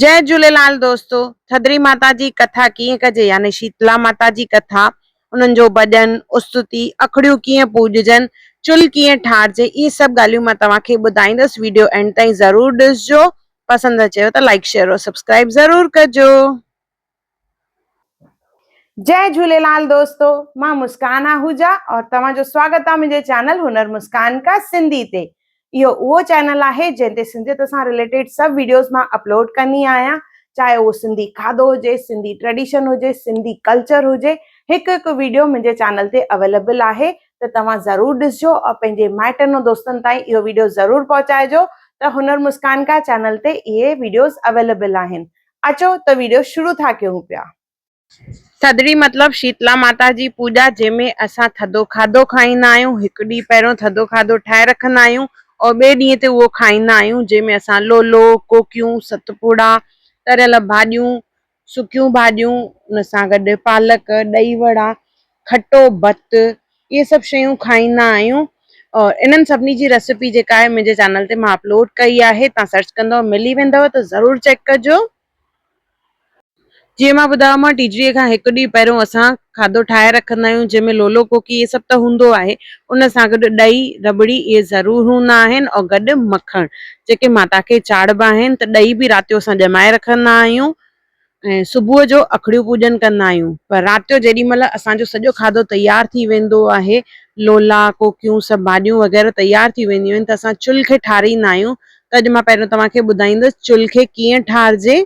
جئي جهوليلال دوستو ٿڌڙي ماتا جي ڪٿا ڪيئن ڪجي يعني شيتلا ماتا جي ڪٿا انهن جو ڀڄن استتي اکڙيون ڪيئن پوڄجن چلهه ڪيئن ٺاهجي اهي سڀ ڳالهيون مان توهان کي ٻڌائيندس ويڊيو اينڊ تائين ضرور ڏسجو پسند اچيو ته لائيڪ شيئر اور سبسڪرائيب ضرور ڪجو. جئي جهوليلال دوستو مان مسڪان آهوجا اور توهان جو سواگت آ منهنجي چينل هنر مسڪان ڪا سنڌي تي اهو اهو چينل آهي جنهن تي سنڌيت سان رليٽيڊ سڀ ويڊيوز مان اپلوڊ ڪندي آهيان چاهي اهو سنڌي کاڌو هجي سنڌي ٽريڊيشن هجي سنڌي ڪلچر هجي هڪ هڪ ويڊيو منهنجي چينل تي اويليبل آهي ته توهان ضرور ڏسجو اور پنهنجي مائٽن ۽ دوستن تائين اهو ويڊيو ضرور پهچائجو ته هنر مسڪان ڪا چينل تي اهي ويڊيوز اويليبل آهن اچو ته ويڊيو شروع ٿا ڪيون پيا. ٿڌڙي مطلب شيتلا ماتا جي پوڄا جنهن ۾ اسان ٿڌو کاڌو کائيندا آهيون هڪ ڏينهن پهريون ٿڌو کاڌو ٺاهي رکندا آهيون اور ٻئي ڏينهن تي اهو کائيندا آهيون جنهن ۾ اسان لولو، ڪوڪيون، ستپوڙا، تريل ڀاڄيون، سڪيون ڀاڄيون ان سان گڏ پالڪ، ڏهي وڙا، کٽو ڀت اهي سڀ شيون کائيندا آهيون اور انهن سڀني جي ريسيپي جيڪا آهي منهنجي چينل تي مان اپلوڊ ڪئي آهي تان سرچ ڪندو ملي ويندو ته ضرور چيڪ ڪجو. جيئن مان ٻڌايومانو ٽيجڙي کان هڪ ڏينهن پهريون اسان کاڌو ٺاهي رکندا آهيون جنهن ۾ لولو ڪوڪي اهي سڀ ته هوندو آهي ان سان گڏ ڏهي رٻڙي اهي ضرور هوندا آهن اور گڏ مکڻ جيڪي ماتا کي چاڙهبا آهن ته ڏهي به رات جو اسان ڄمائي رکندا آهيون ۽ صبح جو اکڙيون پوڄن ڪندا آهيون پر رات جو جيڏي مهل اسان جو سڄو کاڌو تيار ٿي ويندو آهي لولا ڪوڪيون سڀ ڀاڄيون وغيره تيار ٿي وينديون آهن ته اسان چلهه کي ٺاريندا آهيون ته اڄ مان پهريون توهان کي ٻڌائيندس چلهه کي ڪيئن ٺارجي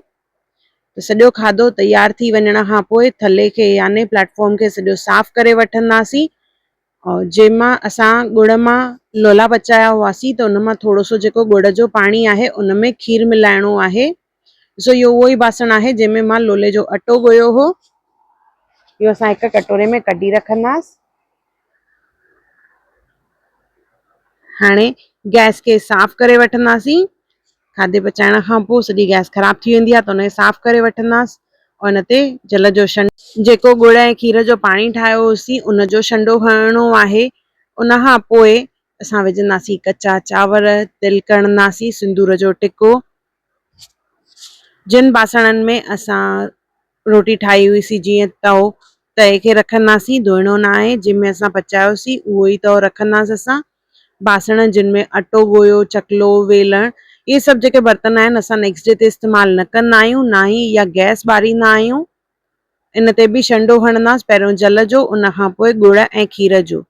ته سڄو کاڌو تيار ٿي وڃڻ کان پوء ٿلهي کي يعني پليٽ فارم کي سڄو صاف ڪري وٺنداسين اور جنهن مان اسان ڳڙ مان لولا پچايا هئاسين ته ان مان ٿورو سو جيڪو ڳڙ جو پاڻي آهي ان ۾ کير ملائڻو آهي ڏسو اهو اهو ئي باسڻ آهي جنهن ۾ مان لولي جو اٽو ڳوهيو هو. اهو اسان هڪ ڪٽوري ۾ ڪڍي رکنداس. هاڻي گئس کي صاف ڪري وٺنداسين. کاڌي پچائڻ کان پوء سڄي گئس خراب ٿي ويندي آهي ته ان کي صاف ڪري وٺنداس اور ان تي جل جو شنڊو جيڪو ڳڙ ۽ کير جو پاڻي ٺاهيو هوسين ان جو شنڊو هڻڻو آهي. ان کان پوء اسان وجهنداسين ڪچا چانور، تل ڪڻنداسين، سندور جو ٽڪو. جن باسڻن ۾ اسان روٽي ٺاهي هئي سي جيئن تئو، تئي کي رکنداسين، ڌوئڻو نه آهي، جنهن ۾ اسان پچايوسين اهو ئي تئو رکنداسين اسان. باسڻ جن ۾ اٽو ڳوهيو، چڪلو، ويلڻ، اهي سڀ جيڪي برتن آهن اسان نيڪسٽ ڊي تي استعمال نه ڪندا آهيون نه ئي اها گئس ٻاريندا آهيون. ان تي به شنڊو هڻنداس پهريون جل جو ان کان پوء ڳڙ ۽ کير جو.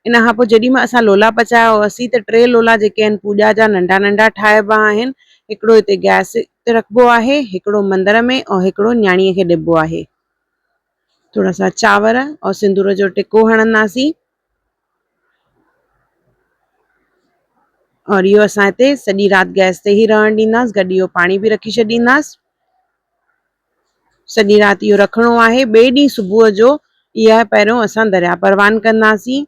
ان کان پوء جيڏي مهل اسان لولا پچايا هئاسين ته ٽي لولا جيڪي آهن پوڄا جا ننڍا ننڍا ٺاهبا آهن. هڪڙو هتي گئس تي رکبو آهي، هڪڙو مندر ۾ ۽ هڪڙو نياڻيء کي ڏبو آهي. ٿورا سا چانور ۽ سندور جو ٽڪو هڻنداسين. اور اهو اسان هتي سڄي رات گئس تي ئي رهڻ ڏينداس گڏ اهو پاڻي به رکي ڇڏينداس. سڄي رات اهو رکڻو آهي. ٻئي ڏينهن صبح جو اها پهريون اسان درياء پروان ڪنداسين.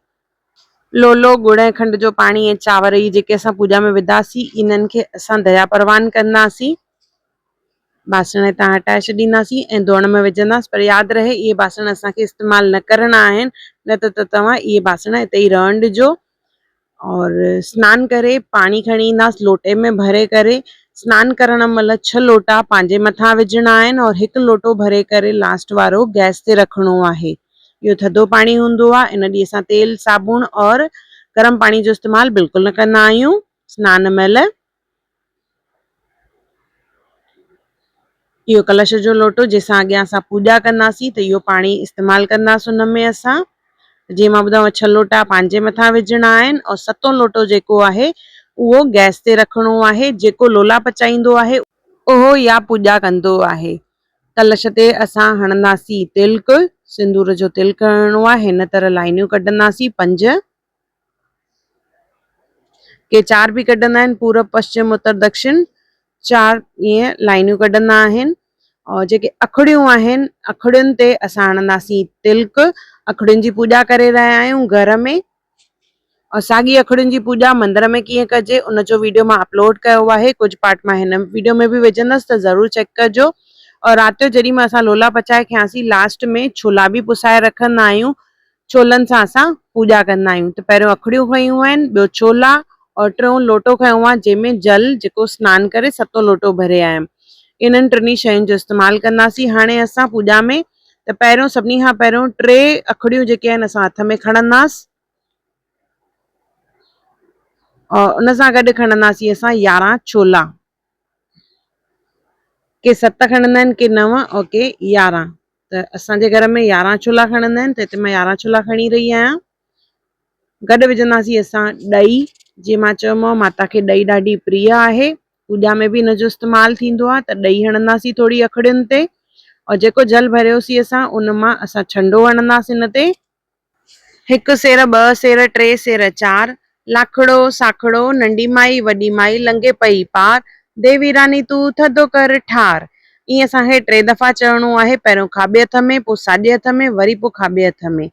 لولو، ڳڙ ۽ کنڊ جو پاڻي ۽ چانور اهي جيڪي اسان پوڄا ۾ وڌاسين انهن کي اسان درياء پروان ڪنداسين. باسڻ هتان هٽائي ڇڏينداسين ۽ ڌوئڻ ۾ وجهنداسين پر ياد رهي اهي باسڻ اسان کي استعمال نه ڪرڻا آهن نه ته ته توهان اهي باسڻ هتي ئي رهڻ ڏجو. اور سنان ڪري پاڻي کڻي اينداس لوٽي ۾ ڀري ڪري سنان ڪرڻ مهل ڇهه لوٽا پنهنجي مٿان وجهڻا آهن اور هڪ لوٽو ڀري ڪري لاسٽ وارو گئس تي رکڻو آهي اهو ٿڌو پاڻي هوندو آهي ان ڏينهن اسان تيل صابڻ اور گرم پاڻي جو استعمال بلڪل نه ڪندا آهيون سنان مهل. اهو ڪلش جو لوٽو جنهن سان اڳيان اسان پوڄا ڪنداسين ته اهو پاڻي استعمال ڪنداسين ان ۾ اسان جيئن مان ٻڌايو ڇهه لوٽا پنهنجي مٿان وجهڻا آهن ۽ ستون لوٽو جيڪو آهي اهو گئس تي رکڻو آهي جيڪو لولا پچائيندو آهي اهو اها پوڄا ڪندو آهي ڪلش تي اسان هڻنداسين تلڪ سندور جو تلڪ هڻڻو آهي هن طرح لائنيون ڪڍنداسين پنج ڪي چار به ڪڍندا آهن پورب پشچم اتر دڪشڻ چار ائين لائنيون ڪڍندا آهن اور جيڪي اکڙيون آهن اکڙين تي اسان هڻنداسين تلڪ اکڙين جي پوڄا ڪري رهيا آهيون گهر ۾ اور ساڳي اکڙين جي پوڄا مندر ۾ ڪيئن ڪجي ان جو ويڊيو مان اپلوڊ ڪيو آهي ڪجهه پارٽ مان هن ويڊيو ۾ به وجهندس ته ضرور چيڪ ڪجو اور رات جو جيڏي مهل اسان لولا پچائي کياسين لاسٽ ۾ ڇولا به پسائي رکندا آهيون ڇولن سان اسان پوڄا ڪندا آهيون ته پهريون اکڙيون کنيون آهن ٻيو ڇولا اور ٽيون لوٽو کنيو آهي جنهن ۾ جل جيڪو سنان ڪري ستون لوٽو ڀري آيم انهن ٽنهي شين جو استعمال ڪنداسين هاڻي اسان پوڄا ۾ ته پهريون سڀني کان پهريون ٽي اکڙيون جيڪي آهن اسان هٿ ۾ کڻنداس اور ان سان گڏ کڻنداسين اسان يارهن ڇولا ڪي ست کڻندا آهن ڪي نو اور ڪي يارهن ته اسان جي گهر ۾ يارهن ڇولا کڻندا آهن ته هتي مان يارهن ڇولا کڻي رهي آهيان گڏ وجهنداسين اسان ڏهي جيئن مان چيومانو ماتا کي ڏهي ڏاڍي پريه آهي پوڄا ۾ به ان جو استعمال ٿيندو آهي ته ڏهي هڻنداسين ٿوري اکڙين تي اور جيڪو جل ڀريوسين اسان ان مان اسان ڇنڊو هڻنداسين ان تي هڪ سير ٻه سير ٽي سير چار لاکڙو ساکڙو ننڍي مائي وڏي مائي لنگهي پئي پار ديوي راني تون ٿڌو ڪر ٺار ائين اسان کي ٽي دفعا چوڻو آهي پهريون کاٻي هٿ ۾ پوء ساڄي هٿ ۾ وري پوء کاٻي هٿ ۾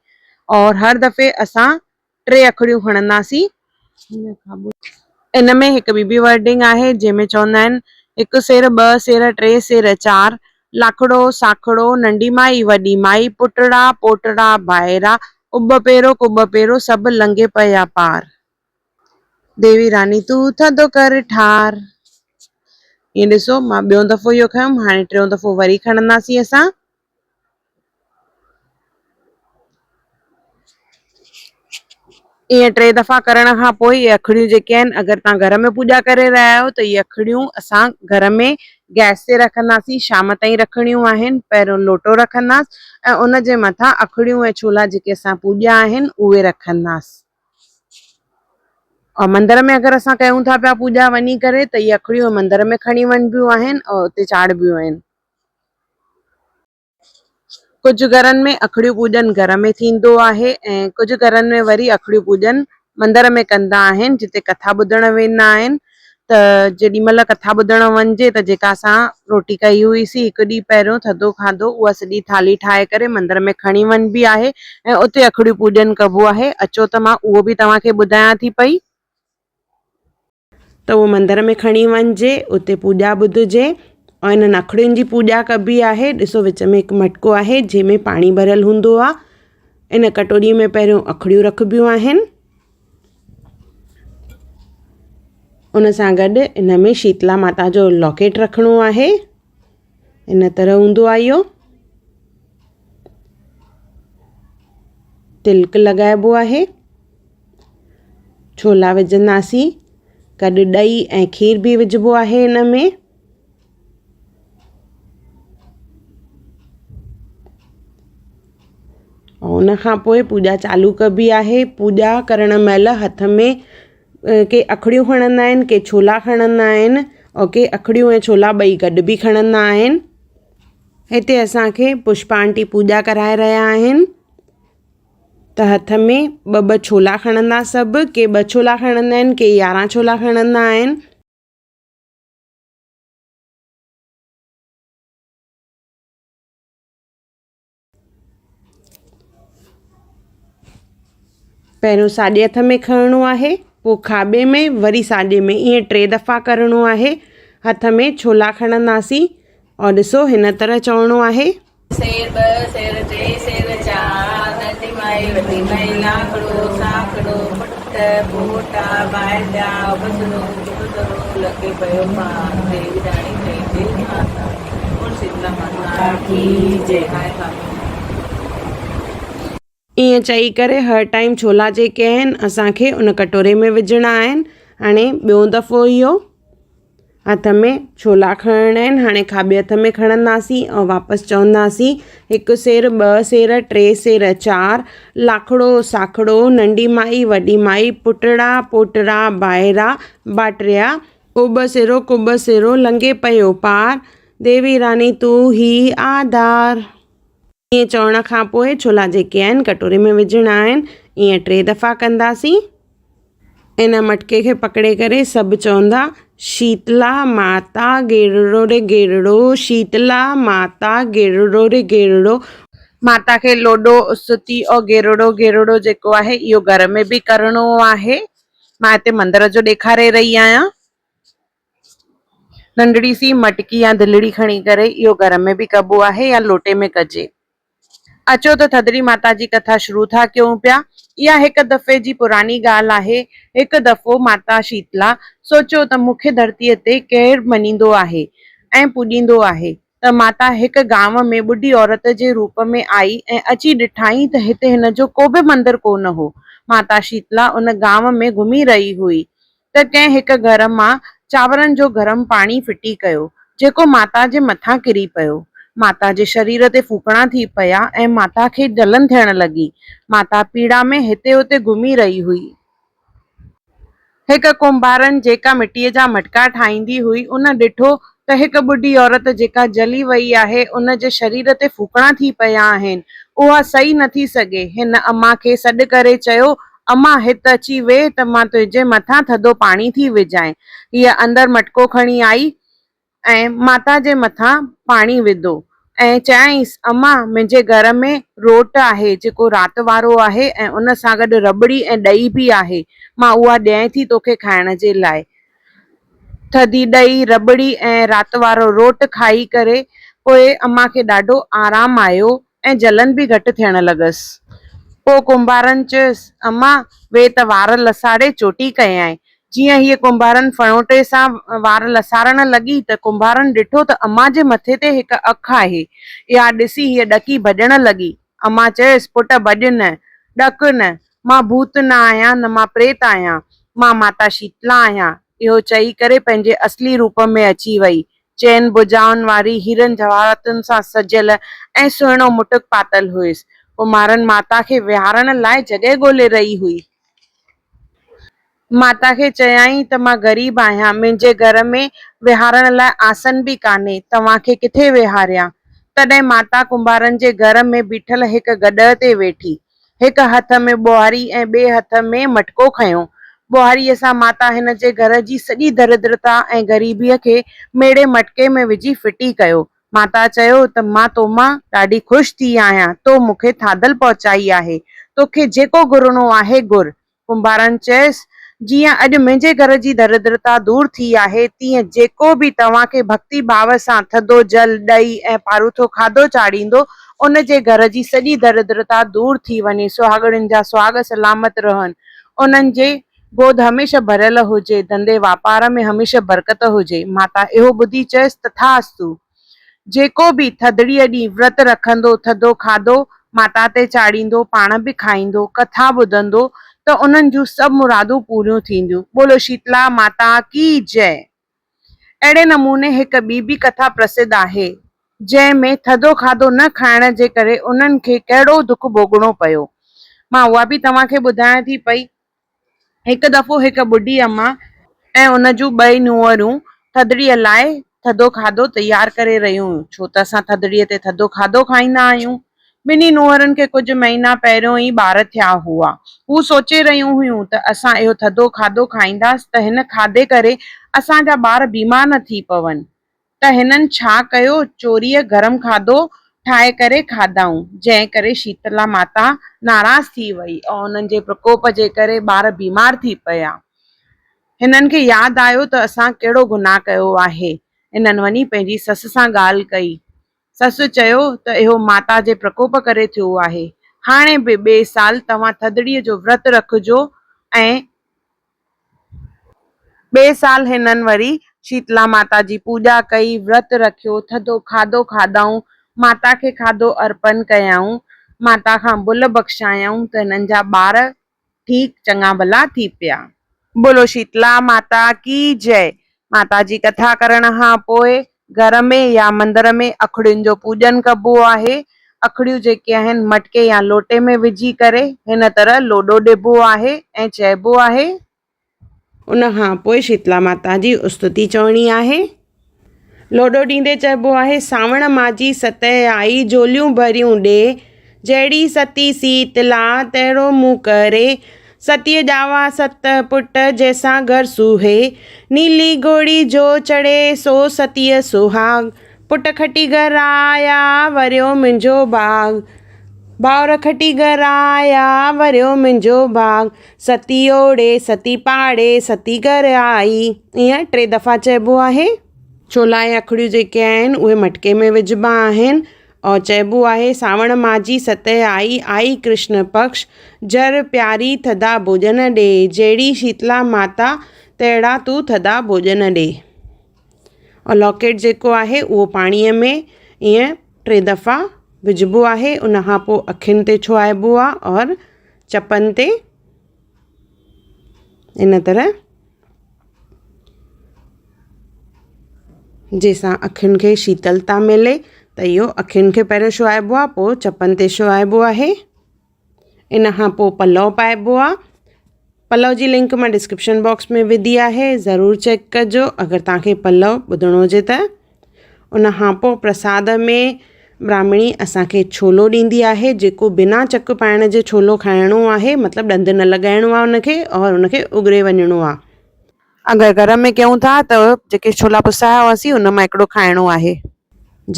اور هر دفعي اسان ٽي اکڙيون کڻنداسين. ان ۾ هڪ ٻي به ورڊنگ آهي جنهن ۾ چوندا آهن هڪ سير ٻه سير ٽي سير چار لاکڙو ساکڙو ننڍي مائي وڏي مائي پٽڙا پوٽڙا ڀائرا اٻ پيرو ڪٻ پيرو سڀ لنگهي پيا پار. ديوي راني تون ٿڌو ڪر ٺار. ائين ڏسو مان ٻيون دفعو اهو کنيم هاڻي ٽيون دفعو وري کڻنداسين اسان. ائين ٽي دفعا ڪرڻ کان پوء اهي اکڙيون جيڪي آهن اگر توهان گهر ۾ پوڄا ڪري رهيا آهيو ته اهي اکڙيون اسان گهر ۾ گئس تي رکنداسين شام تائين رکڻيون آهن پهريون لوٽو رکنداس ۽ ان جي مٿان اکڙيون ۽ ڇولا جيڪي اسان پوڄيا آهن اهي رکنداس ۽ مندر ۾ اگر اسان ڪيون ٿا پيا پوڄا وڃي ڪري ته اهي اکڙيون مندر ۾ کڻي وڃبيون آهن ۽ اتي چاڙهبيون آهن. ڪجهه گهرن ۾ اکڙيون پوڄن گهر ۾ ٿيندو آهي ۽ ڪجهه گهرن ۾ وري اکڙيون پوڄن مندر ۾ ڪندا آهن جتي ڪٿا ٻڌڻ ويندا آهن ته جيڏي مهل ڪٿا ٻڌڻ وڃجي ته جيڪا اسان روٽي ڪئي هئي سين هڪ ڏينهن پهريون ٿڌو کاڌو اها سڄي ٿالهي ٺاهي ڪري مندر ۾ کڻي وڃبي آهي ۽ اتي اکڙيون پوڄن ڪبو آهي اچو ته مان اهو به توهان کي ٻڌايان ٿي پئي. ته اهو مندر ۾ کڻي وڃجي اتي پوڄا ٻڌجي ۽ انهن اکڙين جي پوڄا ڪبي آهي ڏسو وچ ۾ هڪ مٽڪو آهي جنهن ۾ پاڻي ڀريل هوندو آهي ان ڪٽوري ۾ پهريون اکڙيون رکبيون آهن ان سان گڏ ان ۾ شيتلا ماتا جو لاڪيٽ رکڻو آهي ان طرح هوندو آهي اهو تلڪ لڳائبو آهي ڇولا وجهنداسين گڏ ڏهي ۽ کير به وجهبو آهي ان ۾ ۽ ان کان پوءِ پوڄا چالو ڪبي آهي پوڄا ڪرڻ مهل هٿ ۾ ڪي اکڙيون کڻندا آهن ڪي ڇولا کڻندا آهن ۽ ڪي اکڙيون ۽ ڇولا ٻئي گڏ به کڻندا آهن هتي اسان کي پشپا آنٽي پوڄا ڪرائي رهيا آهن ته هٿ ۾ ٻه ٻه ڇولا کڻندا سڀ ڪي ٻه ڇولا کڻندا آهن ڪي يارهن ڇولا کڻندا آهن. پهريون ساڄي هٿ ۾ کڻڻو آهي پوءِ کاٻي ۾ وري ساڄي ۾ ائين ٽي دفعا ڪرڻو آهي هٿ ۾ ڇولا کڻنداسين اور ڏسو هن طرح چوڻو آهي. سير ٻه سير ٽي سير چار ننڍي مائي وڏي مائي لاکڙو ساکڙو پٽ پوٽا ڀائٽيا ابسرو ڪبسرو لڳي پيو پار ديوي راڻي تنهنجي آڌار بول شيتلا ماتا ڪي جي هاء هاء. ائين چئي ڪري هر ٽائيم ڇولا جيڪي آهن اسان کي ان ڪٽوري ۾ وجهڻا آهن هاڻي ٻيو دفعو اهو هٿ ۾ ڇولا کڻڻا آهن هاڻي کاٻي هٿ ۾ کڻنداسين ۽ واپس چونداسين هڪ سير ٻه سير ٽي سير چار لاکڙو ساکڙو ننڍي مائي وڏي مائي پٽڙا پوٽڙا ڀائرا ڀاٽريا ڪوٻ سيرو ڪوٻ سيرو لنگهي پيو پار ديوي راني تون هي آڌار. ائين چوڻ کان پوء ڇولا جيڪي آهن ڪٽوري ۾ وجهڻا آهن ائين ٽي دفعا ڪنداسين ان مٽڪي کي پڪڙي ڪري سڀ چوندا شيتلا ماتا گيرڙو ري گيرڙو شيتلا ماتا گيرڙو ري گيرڙو ماتا کي لوڏو استي او گيرڙو گيرڙو جيڪو آهي اهو گهر ۾ به ڪرڻو آهي مان هتي مندر جو ڏيکاري رهي آهيان ننڍڙي سي مٽڪي يا دلڙي کڻي ڪري اهو گهر ۾ به ڪبو آهي يا لوٽي ۾ ڪجي. اچو ته ٿڌڙي ماتا جي ڪٿا شروع ٿا ڪيون پيا. اها هڪ دفعي جي پراڻي ڳالهه آهي. هڪ دفعو ماتا شيتلا سوچيو ته مون کي ڌرتيء تي ڪير مڃيندو آهي؟ ۽ پوڄيندو آهي ته ماتا هڪ گانو ۾ ٻڍي عورت جي روپ ۾ آئي ۽ اچي ڏٺائين ته هتي هن جو ڪو به مندر ڪو نه هو. ماتا شيتلا ان گانو ۾ گهمي رهي هئي ته ڪنهن هڪ گهر مان چانورن جو گرم پاڻي ڦٽي ڪيو، جيڪو ماتا جي مٿان ڪري پيو. ماتا جي شرير تي ڦوڪڻا ٿي پيا ۽ ماتا کي جلن ٿيڻ لڳي. ماتا پيڙا ۾ هتي هتي گهمي رهي هئي. هڪ ڪنڀارن جيڪا مٽيء جا مٽڪا ٺاهيندي هئي، ان ڏٺو ته هڪ ٻڍي عورت جيڪا جلي وئي آهي، ان جي شرير تي ڦوڪڻا ٿي پيا آهن. اها سهي نه ٿي سگهي. هن امان کي سڏ ڪري چيو، امان، هت اچي ويهه ته مان تنهنجي مٿان ٿڌو پاڻي ٿي وجهانء. هيء اندر مٽڪو کڻي آئي. ۽ ماتا جي مٿان پاڻي وڌو ۽ چيائينس، امان، منهنجي گهر ۾ روٽ آهي، جيڪو رات وارو آهي ۽ ان سان گڏ رٻڙي ۽ ڏهي به آهي، مان اها ڏيانء ٿي توکي کائڻ جي لاء. ٿڌي ڏهي، رٻڙي ۽ رات وارو روٽ کائي ڪري پوء امان کي ڏاڍو آرام آيو ۽ جلن به گهٽ ٿيڻ لڳس. پوء ڪنڀارن چيس، امان، ويهه ته وار لساڙي چوٽي ڪيانء. جيئن هيء ڪنڀارن ڦڻوٽي سان وار لساڙڻ لڳي ته ڪنڀارن ڏٺو ته امان جي مٿي تي هڪ اک آهي. اها ڏسي هيء ڏڪي ڀڄڻ لڳي. امان چيس، پٽ ڀڄ نه، ڏڪ نه، مان ڀوت نه آهيان نه مان پريت آهيان، مان ماتا شيتلا آهيان. اهو چئي ڪري پنهنجي اصلي روپ ۾ اچي وئي. چئن ڀجائن واري هيرن جواهراتن سان سجيل ۽ سهڻو مٽڪ پاتل هيس. ڪمارن ماتا کي ويهارڻ لاء جڳهه ڳولي رهي هئي. ماتا کي چيائين ته مان غريب آهيان، منهنجي گهر ۾ ويهارڻ لاء آسن به ڪانهي، توهان کي ڪٿي ويهاريان؟ تڏهن ماتا ڪنڀارن جي گهر ۾ بيٺل هڪ گڏهه تي ويٺي. هڪ هٿ ۾ ٻوهاري ۽ ٻئي هٿ ۾ مٽڪو کنيو. ٻوهاريء سان ماتا هن جي گهر جي سڄي دريدرتا ۽ غريبيء کي ميڙي مٽڪي ۾ وجهي ڦٽي ڪيو. ماتا چيو ته مان تو مان ڏاڍي خوش ٿي آهيان، تو مون کي ٿاڌل پهچائي آهي، توکي جيڪو گهرڻو آهي گهر. ڪنڀارن چيس، جيئن اڄ منهنجي گهر جي دريدرتا دور ٿي آهي، تيئن جيڪو به توهان کي ڀڳتي ڀاو سان ٿڌو جل، ڏهي ۽ پاروٿو کاڌو چاڙهيندو، ان جي گهر جي سڄي دريدرتا دور ٿي وڃي، سهاڳڻين جا سهاڳ سلامت رهن، انهن جي گود هميشه ڀريل هجي، ڌنڌي واپار ۾ هميشه برڪت هجي. ماتا اهو ٻڌي چيس، تٿاستو. جيڪو به ٿڌڙيء ڏينهن ورت رکندو، ٿڌو کاڌو ماتا تي چاڙهيندو، پاڻ به کائيندو، ڪٿا ٻڌندو ته انهن جون سڀ مرادون پوريون ٿينديون. بولو شيتلا ماتا ڪي جئه. اهڙي نموني هڪ ٻي به ڪٿا پرسڌ آهي، جنهن ۾ ٿڌو کاڌو نه کائڻ جي ڪري انهن کي ڪهڙو دک ڀوڳڻو پيو. مان اها به توهان کي ٻڌايان ٿي پئي. هڪ دفعو هڪ ٻڍي اما ۽ ان جون ٻئي نونهرون ٿڌڙيء لاء ٿڌو کاڌو تيار ڪري رهيون هيون، ڇو ته اسان ٿڌڙيء تي ٿڌو کاڌو کائيندا آهيون. ٻنهي نونهرن کي ڪجهه مهينا پهريون ئي ٻار ٿيا هئا. هو سوچي رهيون هيون ته اسان اهو ٿڌو کاڌو کائينداس ته هن کاڌي ڪري اسان جا ٻار بيمار نه ٿي پون. ته هنن ڇا ڪيو، چوريء گرم کاڌو ٺاهي ڪري کاڌائون، جنهن ڪري شيتلا ماتا ناراض ٿي وئي ۽ انهن جي پرڪوپ جي ڪري ٻار بيمار ٿي پيا. هنن کي ياد آيو ته اسان ڪهڙو گناهه ڪيو آهي. هنن وڃي پنهنجي سس سان ڳالهه ڪئي. سس چيو ته اهو ماتا جي پرڪوپ ڪري ٿيو آهي. هاڻي به ٻئي سال توهان ٿڌڙيء جو ورت رکجو ۽. ٻئي سال هنن وري شيتلا ماتا جي پوڄا ڪئي، ورت رکيو، ٿڌو کاڌو کاڌائون، ماتا کي کاڌو ارپن ڪيائون، ماتا کان ڀل بخشايائون ته هنن جا ٻار ٺيڪ چڱا ڀلا ٿي پيا. بولو شيتلا ماتا ڪي جئه. ماتا جي ڪٿا ڪرڻ کان پوء گهر ۾ يا مندر ۾ اکڙين جو پوڄن ڪبو آهي. اکڙيون جيڪي آهن مٽڪي يا لوٽي ۾ وجهي ڪري هن طرح لوڏو ڏبو آهي ۽ چئبو آهي. ان کان پوء شيتلا ماتا جي استتي چوڻي آهي. لوڏو ڏيندي چئبو آهي، سانوڻ ماجي ستهه آئي، جهوليون ڀريون ڏي. جهڙي ستي سيتلا، تهڙو مون ڪري. ستيء ڄاوا ست پٽ، جنهن سان گهر سوهي. نيلي گهوڙي جو چڙهي، سو ستيء سهاڳ. پٽ کٽي گهر آيا، وريو منهنجو ڀاڳ. ڀائر کٽي گهر آيا، وريو منهنجو ڀاڳ. ستي اوڙي، ستي پاڙي، ستي گهر آئي. ائين ٽي دفعا چئبو آهي. ڇولا ۽ اکڙيون جيڪي آهن، اهي مٽڪي ۾ وجهبا آهن. او چئبو آهي، سانوڻ ماجي ستهه آئي، آئي ڪرشن پڪش، جر پياري ٿڌا ڀوڄن ڏي، جهڙي شيتلا ماتا، تهڙا تون ٿڌا ڀوڄن ڏي. اور لاڪيٽ جيڪو آهي اهو پاڻيء ۾ ائين ٽي دفعا وجهبو آهي ان کان پوء اکين تي ڇهائبو آهي اور چپن تي ان طرح جنهن سان اکين کي شيتلتا ملي ته اهو اکين کي پهريون ڇهائبو آهي پوء چپن تي ڇهائبو آهي. ان کان پوء پلئه پائبو آ. پلئه جي لنڪ مان ڊسڪرپشن باڪس ۾ وڌي آهي ضرور چيڪ ڪجو اگر توهان کي پلئه ٻڌڻو هجي ته. ان کان پوء پرساد ۾ براهمڻي اسان کي ڇولو ڏيندي آهي جيڪو بنا چڪ پائڻ جي ڇولو کائڻو آهي مطلب ڏند نه لڳائڻو آهي ان کي اور ان کي اڳري وڃڻو آهي. اگر گهر ۾ ڪيون ٿا ته جيڪي ڇولا پسايا هئاسين ان مان هڪڙو کائڻو آهي.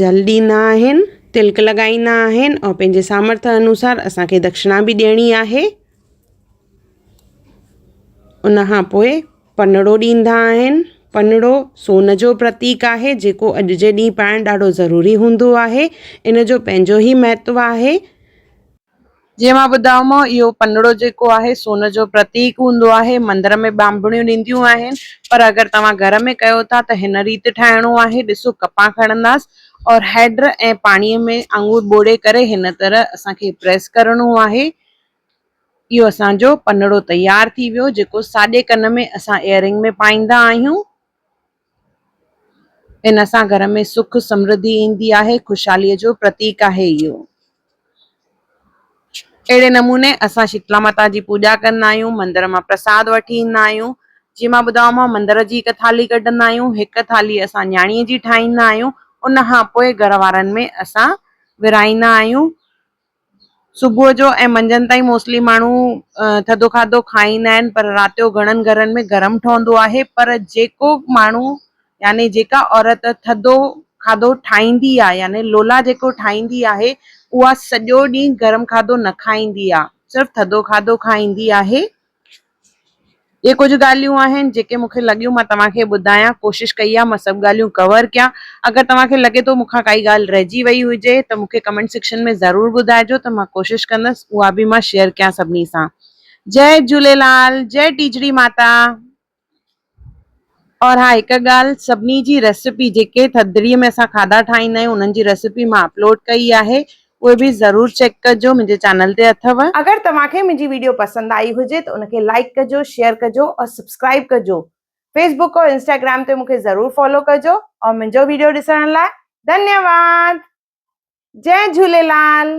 جل ڏيندا آهن، تلڪ لڳائيندا آهن ۽ پنهنجي سامرٿ انوسار اسان کي دڪشڻا به ڏيڻي آهي. ان کان پوء پنڙو ڏيندا آهن. پنڙو سون جو پرتيڪ آهي جيڪو اڄ جي ڏينهن پائڻ ڏاڍو ضروري هوندو آهي. ان جو پنهنجو ئي مهتو آهي. جيئن مان ٻڌايومانو اهو پنڙو جيڪو آهي سون جو پرتيڪ هوندو آهي مندر ۾ ٻانڀڻيون ڏينديون آهن پر اگر توهان گهر ۾ ڪيو ٿا ته هن ريت ٺاهڻو آهي ڏسو ڪپان کڻنداس اور هيڊ ۽ پاڻي ۾ آڱر ٻوڙي ڪري هن طرح اسان کي پريس ڪرڻو آهي اهو اسان جو پنڙو تيار ٿي ويو جيڪو ساڄي ڪن ۾ اسان ايئرنگ ۾ پائيندا آهيون. ان سان گهر ۾ سک سمرڌي ايندي آهي، خوشحاليء جو پرتيڪ آهي اهو. اهڙي نموني اسان شيتلا ماتا جي پوڄا ڪندا آهيون، مندر مان پرساد وٺي ايندا آهيون. جيئن مان ٻڌايومانو مندر جي هڪ ٿالهي ڪڍندا آهيون، هڪ ٿالهي اسان نياڻيء جي ٺاهيندا آهيون، ان کان پوء گهر وارن ۾ اسان ورهائيندا آهيون. صبح جو ۽ منجهند تائين موسٽلي ماڻهو ٿڌو کاڌو کائيندا آهن پر رات جو گهڻن گهرن ۾ گرم ٺهندو آهي پر جيڪو ماڻهو يعني جيڪا عورت ٿڌو کاڌو ٺاهيندي آهي يعني لولا جيڪو ٺاهيندي آهي اها سڄو ڏينهن گرم کاڌو نه کائيندي آهي صرف ٿڌو کاڌو کائيندي آهي. اهي ڪجهه ڳالهيون آهن جيڪي مون کي لڳيون مان توهان کي ٻڌايان ڪوشش ڪئي آهي مان سڀ ڳالهيون ڪور ڪيان اگر توهان کي لڳي ٿو مون کان ڪائي ڳالهه رهجي وئي هجي ته مون کي ڪمينٽ سيڪشن ۾ ضرور ٻڌائجو ته مان ڪوشش ڪندس اها به مان شيئر ڪيان سڀني سان جئي جهوليلال جئي ٽيجڙي ماتا. اور ها هڪ ڳالهه سڀني جي ريسيپي جيڪي ٿڌڙي ۾ اسان کاڌا ٺاهيندا آهيون انهن جي ريسيپي مان اپلوڊ ڪئي آهي اهي به ضرور چيڪ ڪجو منهنجي چينل تي اٿو. اگر توهان کي منهنجي ويڊيو پسند آئي هجي ته ان کي لائيڪ ڪجو شيئر ڪجو اور سبسڪرائيب ڪجو فيس بڪ اور انسٽاگرام تي مون کي ضرور فالو ڪجو اور منهنجو ويڊيو ڏسڻ لاء ڌنيواد جئي جهوليلال.